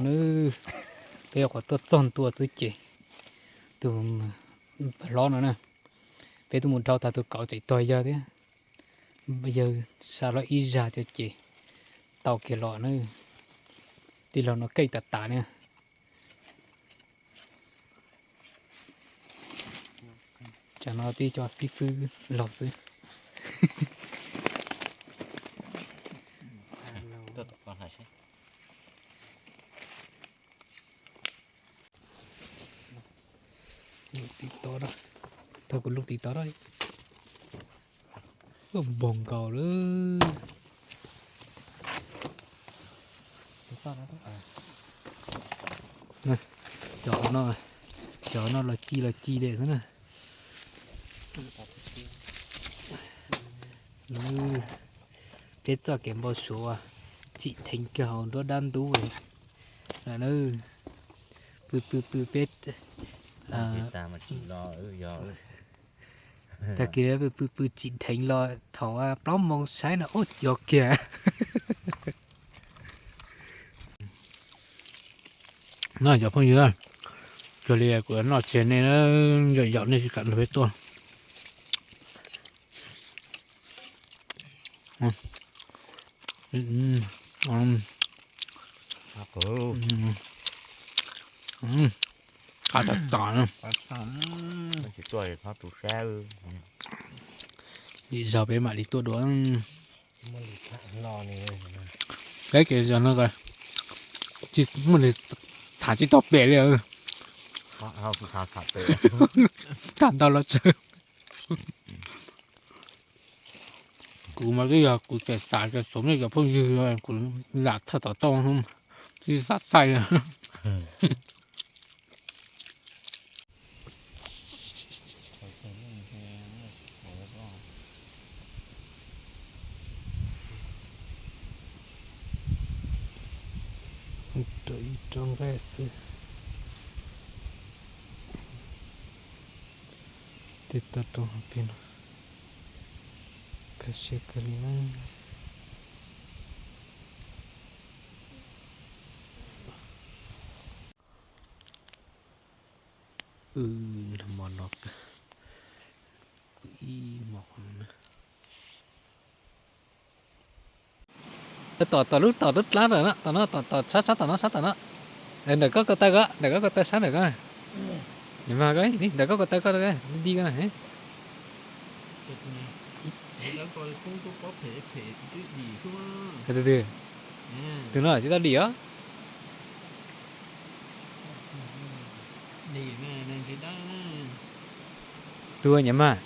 Nws, peb nyuam qhuav tuaj txog ntua xwb ces tus hlob no na, peb twb mus dhau tag tus kauv tseem tuag yawg thiab, yawg sab hlob ib zag cov ces tau kiag los na. Tij laug no keej tas tas na. Tsam no tib co xib fwb laug xwb. Lub TikTok, tau kuv lub TikTok da. Npog nkaus lawm. Cov no, cov no los ci los ci li xwb na. Peb txoj kev npau suav tsim dheev kiag hauv nruab dab ntub lawm na. Pw pw pw peb, tag kis pw pw pw tsim dheev los thaum plaub moos saib no ub yog kiag. No cov phooj ywg, cuag li kuv noj tsis nej, yaum yaum nej tsis kam nrog peb tuaj. Qab tas tas. Dim zaug peb mam li tuaj dua. Peb ces zaum no muaj li tham tsis tau pem li. Tham ntau los tsawg. Kuv mas twb yog kuv txawm xav tias txom nyem cov phooj ywg, kuv lam thaj tom toj tsis xav txaij. Rau ib roob nqaij xwb. Tej toj roob hauv peg no kho siab kawg li na. Wb nag hmo no kawg, ib hmos qhov no na. Tom tom lub tom lub dlab lawm na, tom no tom tom sab sab tom no sab tom no. Ntawm koj ko taw ko, ntawm koj ko taw sab ntawm ko. Mas ko ntawm koj ko taw ko, di ko na. Tus no tsis tau dim os. Tus nyiam mas,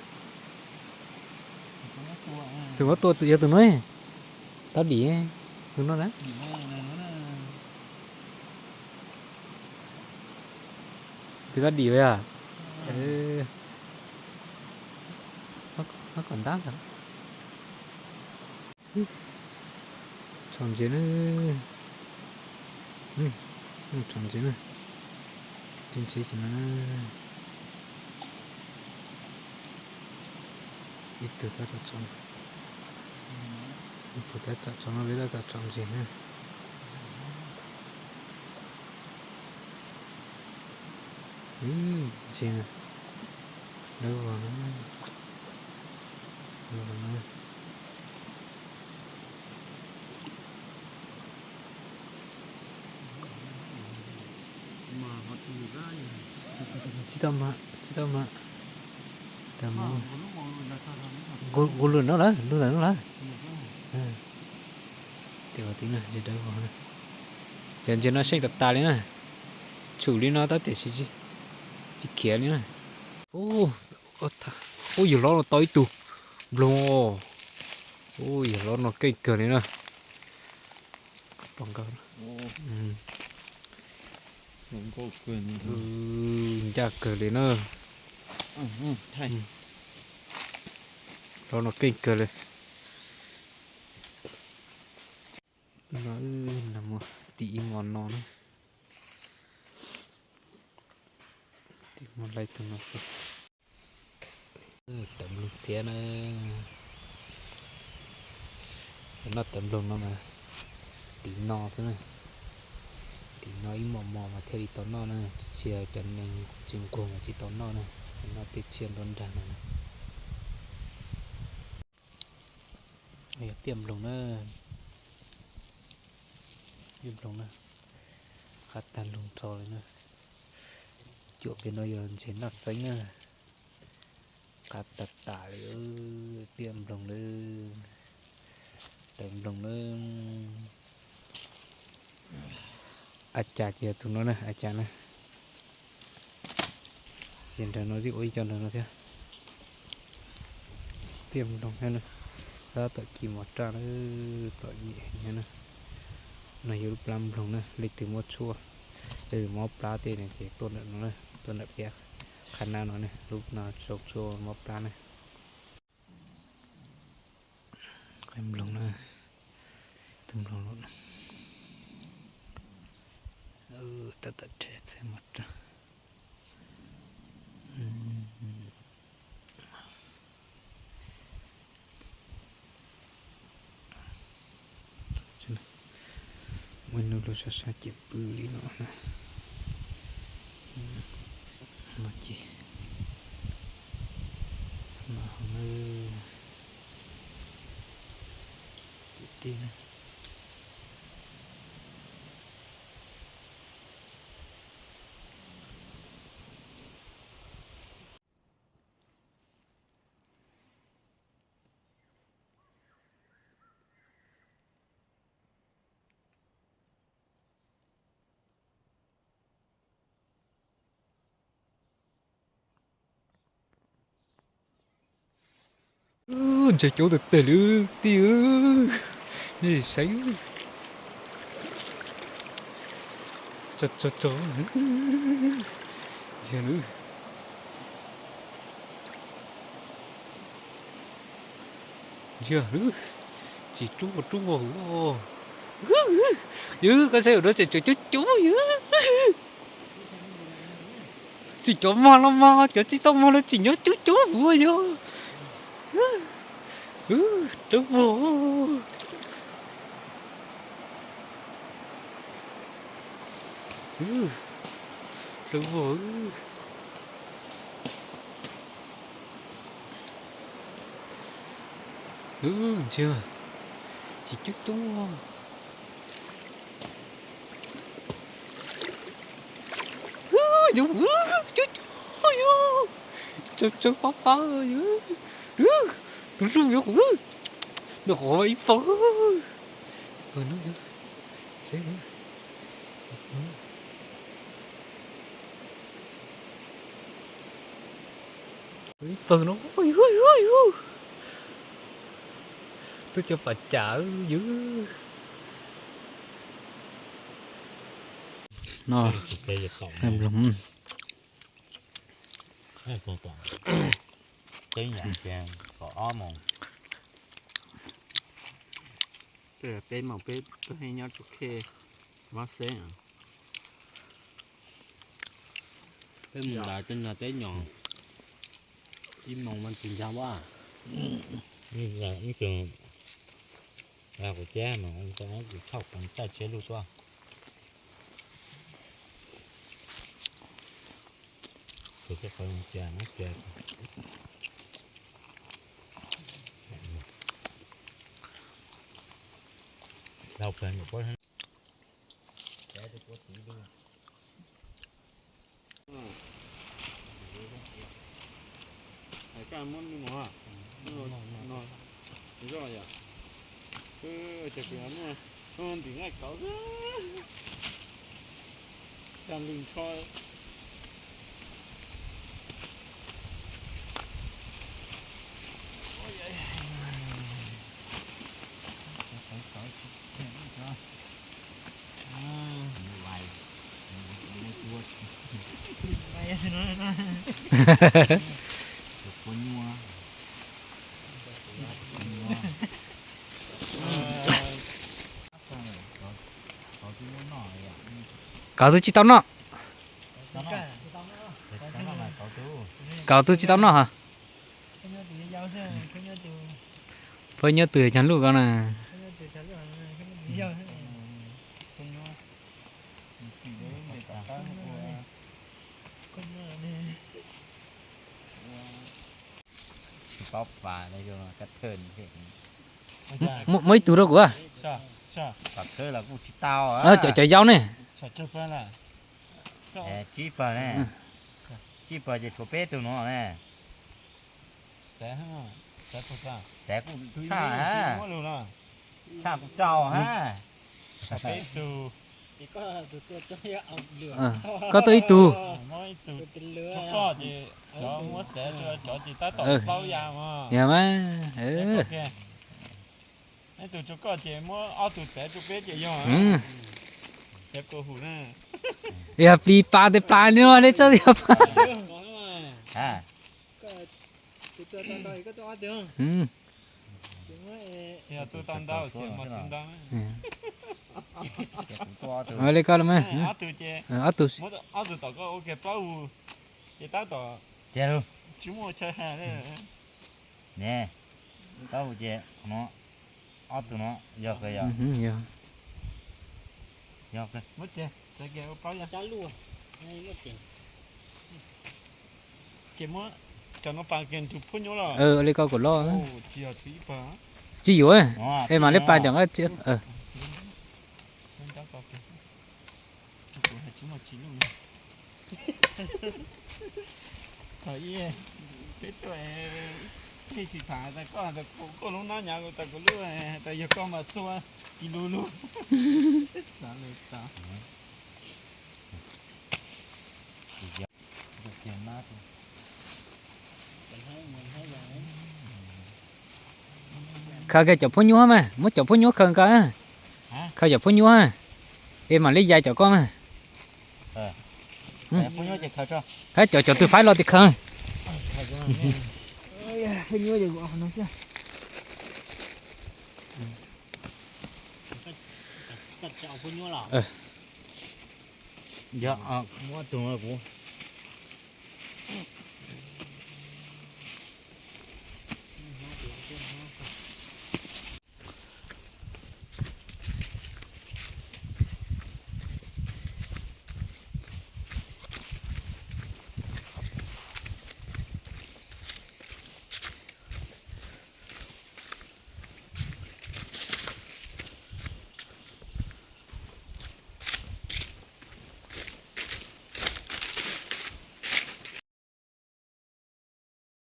tus muab tua yog tus no, tau dim, tus no na. Tus tau dim yog, no kom ntab. Txhom ntses na, txhom ntses na, tus ntses ces no na. Ib tug tab tom txhom, ib tug tab tom txhom no, peb tab tom txhom ntses na. Ntses na, dawb vog na. Tsis tau mas, tsis tau mas. Nqus lwm no lawm, lwm no lawm. Tias ua tib no, dawb vog na. Cov ntses no seej tas tas li na. Tshum li no tab tiam sis tsis khiav li na. Ub, yawg hlob no tau ib tug nploog. Ub, yawg hlob no keej kawg li na. Ncaj kawg li na. Hlob no keej kawg li. No, no mus tim ib hmos no na. Tim hmo laij tus no xwb. Tawm nploog txhiab na. Noj tawm nploog no mas tim no xwb na. Noj ib mos mos mas thiaj li tau noj na, tsis cov neeg tsis nquag mas tsis tau noj na. Noj tej tsiaj nruab nrag no na. Yog tiaj nploog na, tiaj nploog na, qab tag nrho li na. Cuam pem no yog ntses noj xeeb na. Qab tag tas li, tiaj nploog li, tawm nploog li. A cas ces yog tus no na, a cas na. Ces nrag no twb ua ib co nrag no thiab. Tiaj nploog thiab na, tab tom ci mos raj na, txom nyem heev thiab na. No yog lub plab nploog na, leej twg muab tshuaj, leej twg mob plab tej no ces tuaj ntawm no na, tuaj ntawm peb qhab nab no ne, lub no zoo tshuaj mob plab na. Qab nploog na, tus nploog lawm. Tab tom rhe txhais mos raj. Muaj ib lub sab sab ces pw li no na. No ces no hauv na, tim teb na. Ntses coob tag tag li tij, saib. Tso tso tso, ntsia lawm. Ntsia, tsis rub rub vog. Yog koj saib ua dua tseem cov coob coob yog. Tsis cov mag los mas cov tsis tau mag los tseem nyob coob coob vog yog. Rub vog. Rub vog. Ntsia, tsis coob coob. Coob coob yog, tsawv tsawv qab qab yog, tus lub yog, nws qhov ib pawg, ib pawg no yog, ib pawg no, twb cov pas cas yog. No, nploog. Peb moos peb tuaj nyob tsuj khej mob xeb. Peb mus nrad teb nyog teb nyog ib moos mas tsis ncav vaj. Ib tug kuv cab mas tsis tshauj, kuv caij tsheb luj tuaj. Tus qhov cia no cia. Lau plag nyuam pob. Kaj muab nws mov no, zoj yom. Ces kuv muaj ntim nqaij kauv, cag lwg ntsho. Kauv twb tsis tau noj. Kauv twb tsis tau noj hos. Phob nyob twg cog lub ko na. Tsis paub pas, muab ib tug rau kuv. Cov yau ne. Tsib pawg ne, tsib pawg ces tshuav peb tug no ne. Txav kuj tshaj, tshaj kuj rau ha. Koj tuaj ib tug. Yog mas, yog plis pas tes plas li no ne, txhob yog pas. Li koj los mas. Ob tug. Ne, koj hu ces no, ob tug no yog, yog. Li koj kom loj. Tsis yuav, es mam li pas cov nqaij. Thaum ub peb tuaj, ib tug sim tham tas koj, koj lub nab nyav, tas kuv lub, tas yog koj mas txua ki lug lug. Khaws kiag cov phub nyuaj mas, muab cov phub nyuaj khaws nkaus. Khaws cov phub nyuaj, es mam li yais cov koj mas. Hab cov, cov twg faib los tis khaws. Yog, muab tus kuv.